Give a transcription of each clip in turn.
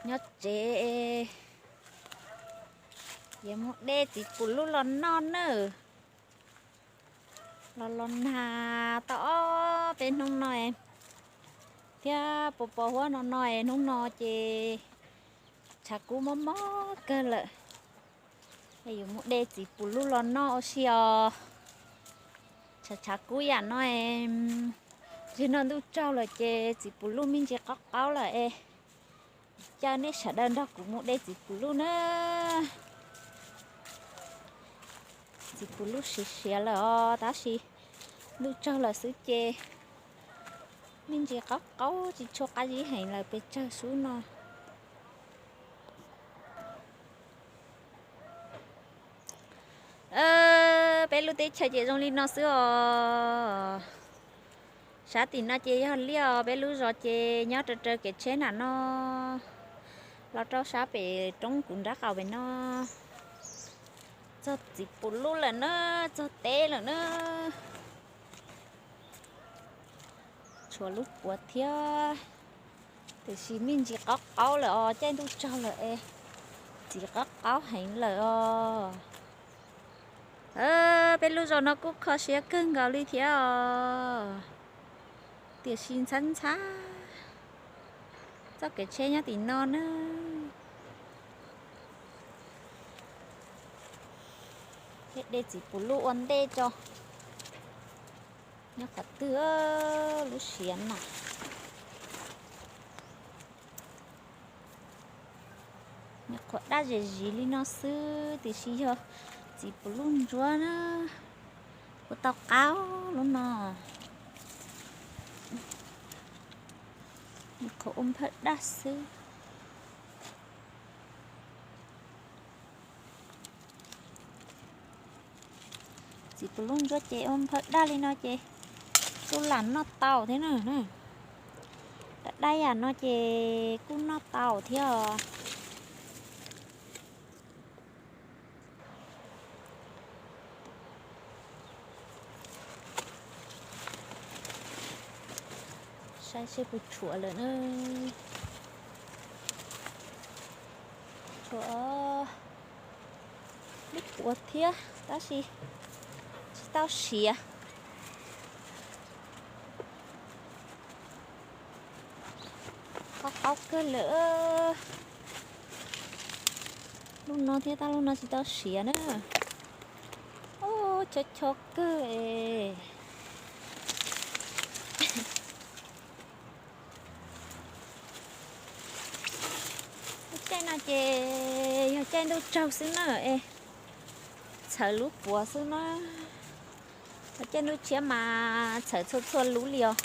Nyob tsev, yuav muab dej txiv pum lub los noj nawb. Los los nag tau ob peb hnub no thiab, pos pos huab no no, hnub no ces tshav kub mob mob kawg lawm. Yuav muab dej txiv pum lub los noj ua si os. Tshav tshav kub yam no, tsis no ntuj tsaug lawm ces txiv pum lub me ntsis qaub qaub lawm es, caw nej sawv daws nrog kuv mus de txiv pum lub na. Txiv pum lub siav siav lawm os, tab sis ntuj tsaug lawm xwb ces me ntsis qaub qaub tsis tshua qab zib heev lawm pes tsawg xub no. Peb lub teb chaws ces zoo li no xwb os. Sab tim no ces yog liaj os, peb lub zos ces nyob raws raws kev tsheb nram no, los rau sab pem roob kuv nrab qaum pem no. Txog txiv pum lub lawm na, txog teb lawm na. Tshuav lub puav thiab, tiam sis me ntsis qaub qaub lawm os, caij ntuj tsaug lawm es txiv qaub qaub heev lawm os. Peb lub zos no kuj kho siab kawg nkaus li thiab os, tiam sis ntxhab ntxhab txoj kev tsheb nyob tim no na. Thiab de txiv pum lub ua ntej tso. Nyob qhov twg lub siav na? Nyob qhov daj zis zis li no xwb, tiam sis yog txiv pum lub ntsuab na, kuj tau qab lub no. Nyob qhov ua nphawj daj xwb. Txiv pum lub ntsuab ces ua nphawj daj li no ces kuj lam noj tau thiab na. Daj daj yam no ces kuj noj tau thiab os. Saib seb puas tshuav lawm na. Tshuav lub puav thiab tab sis tsis tau siav. Qaub qaub kawg lawm. Lub no thiab tab lub no tsis tau siav na. Ub, chob chob kawg es. Lub caij no ces yog caij ntuj tsaug xwb na es txhawv lub puav xwb na. Ho caij ntuj tshiab mas txhawv txhua txhua lub li os.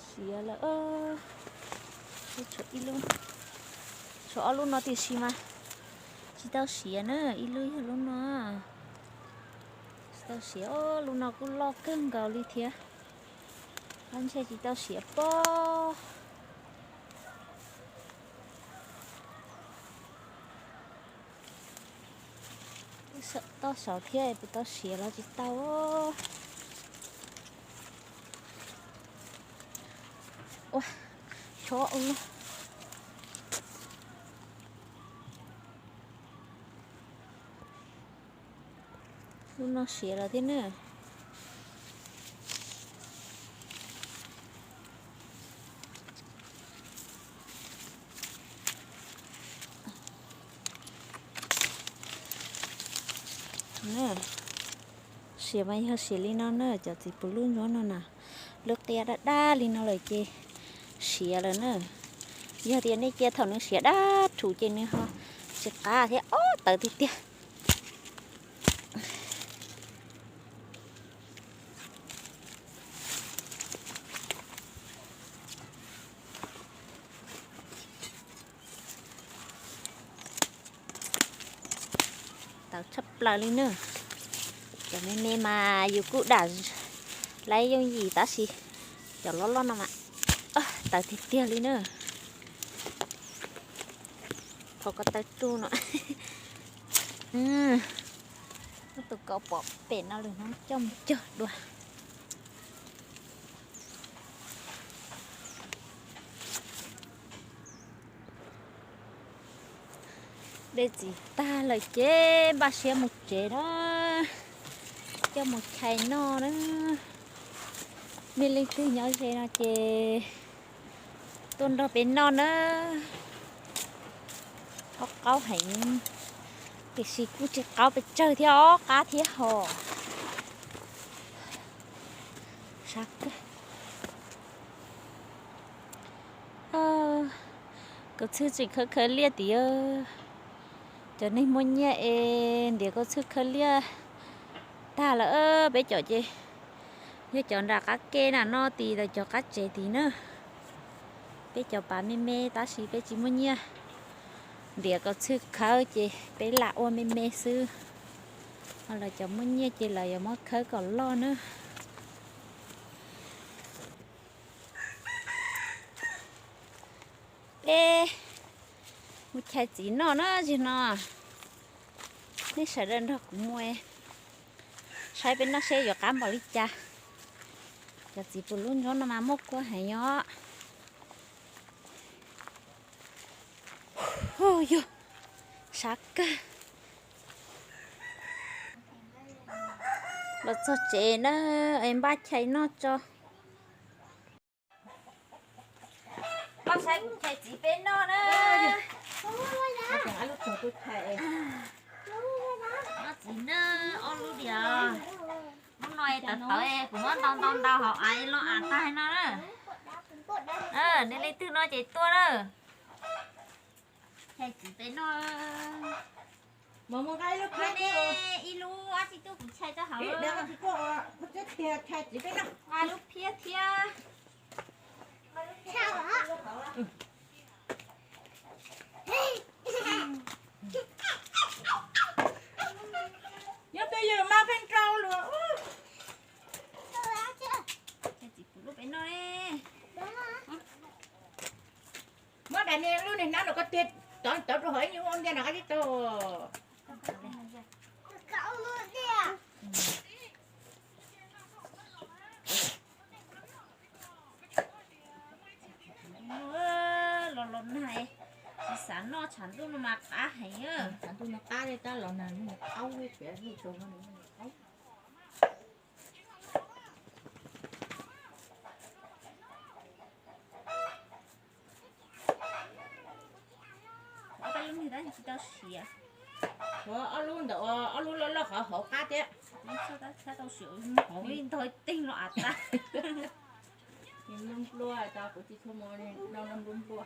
Siav lawm. Tshuav ib lub, tshuav ob lub no tiam sis mas tsis tau siav na, ib lub yog lub no. Tsis tau siav, lub no kuj loj kawg nkaus li thiab. Lub ntshe tsis tau siav pob. Toj saud thiab puas tau siav los tsis tau. Ua, chob ua luaj. Lub no siav lawm thiab na. Siav mas yog siav li no na, cov txiv puv lub ntsuab no na, lub qia daj daj li no lawm ces siav lawm na. Yog tias nej cia thaum nws siav daj rhuv ces nws ho tsis qab thiab, ob tawv tiag tiag. Tawv tshaj plaws li na. Cov me me mas yus kuj dam laib yooj yim tab sis cov loj loj no mas tawv tiag tiag li na. Thov ko taw tu no. Tus kauv pom pem no lwm hnub coj mus cog dua. Peb txiv tag lawm ces npaj siab mus tsev na, coj mus chais noj na. Nej leej twg nyob ze no ces tuaj nrog peb noj na. Qaub qaub heev, tiam sis kuj tsis qaub pes tsawg thiab os, qab thiab hos. Sab kawg. Koj txhwj tseem khawb khawb liaj tiag. Cov neeg muaj nyiaj es ntiav koj txhwj khawb liaj tag lawm. Peb cov ces yog cov nram qab ke na, noj tim lawv cov qab tsev tid na. Peb cov pav me me tab sis peb tsis muaj nyiaj ntiav koj txhwj khawb ces peb lam ua me me xwb. Ho lawv cov muaj nyiaj ces lawv yuav muab khawb kom loj na. Peb mus chais txiv noj na, zaum no nej sawv daws nrog kuv mus saib peb noj seb yuav qab npaum li cas. Cov txiv pus lub ntsuab no mas muaj kua heev os. Yog sab kawg. Los txog tsev na, es npaj chais noj tso. Koj saib kuv chais txiv peb noj na. Noj txiv na, ob lub diam. Lub no tawv tawv, kuv muab ntau ntau ntau hauv av los av tag no na. Nej leej twg noj ces tuaj na. Chais txiv peb noj. Mus mus nqa ib lub phiab thiab. Ib lub, ob txij tub kuv chais rau hauv. Kuv tsis tiag, chais txiv peb noj. Nqa lub phiab thiab. Nyob twj ywm mas pheej rau lawm. Chais txiv pub lub peb noj. Muab daim niag lub niag hnab no koj tiag, tov rau hauv ib nyuag ua ntiag no qab tib tau. Los los nag, tsis xav noj tshav ntuj no mas qab heev. Tshav ntuj no qab li, tab los nag no qaub li, tsev lub tau no qaub. Ob peb lub niag tab tsis tau siav. Ua ob lub ntawm, ob lub loj loj qhov hauv qab thiab. Hauv ntog tej los av tag. Nplua nplua tas kuv tsis tshua mus no, nplua nplua.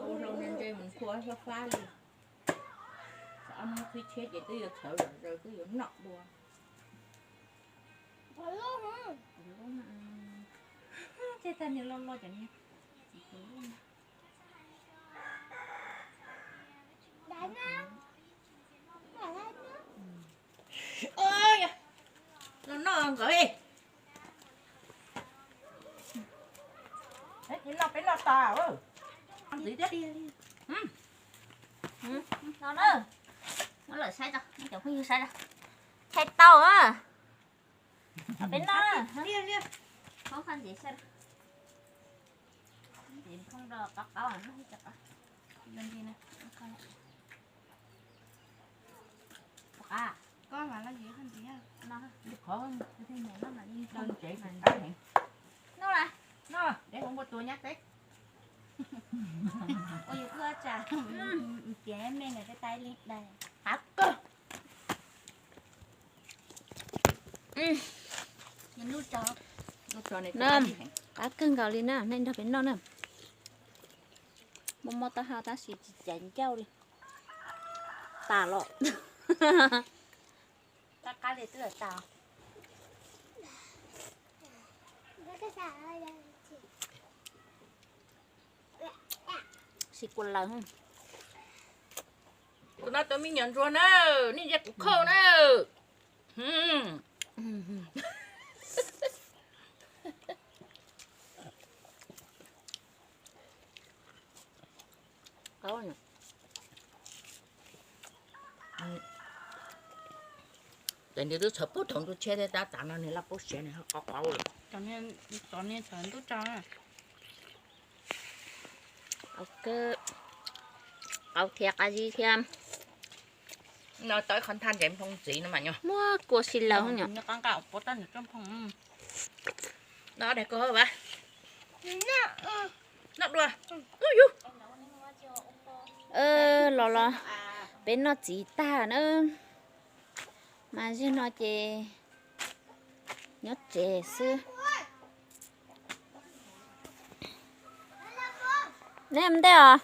Ua hlau ntsej mus nphua fab fab li. Ob hnub qhib tshiab ces twb yuav txhawv zom zaws twb yuav noj dua. Tej tag niag loj loj cov niag. Los noj nkawd. Peb noj tas. Ntxiv thiab. No na, muab lawm saib tso, cov phooj ywg saib tso. Chais tau. Peb noj. Hoob qhov ntxiv saib. Ntxiv phoo rau qab qaub no. Koj mas loj yim qhov ntxiv. Qhov no mas yeej tsev qab heev. Noj las, noj, dev hauv npua tua nyab teb. Ua yus tuaj tsam, tias me ntawd tej tais li dais. Qab kawg. Qab kawg nkaus li na, nej nrog peb noj na. Muaj mob taub hau tab sis tsis cav ncauj li. Tas los. Qab qab li twb tas. Sis kua laws. Kuv no tus me nyuam ntsuag na, nej ntsia kuv khauj na. Ces nws twb txhawv pub thaum ntu tshiab thiab tab tas no nws laj pub siav nws ho qau qau lawm. Tov niag txhawv ntuj tso. Ok. Qau thiab qab zib thiab. No tau ib qho nthaj ntses nphoo ntxiv no mas nyo. Muab kua si laws yom. Los los, peb noj txiv tag na, mas zaum no ces nyob tsev xwb. Neb mus ntej os.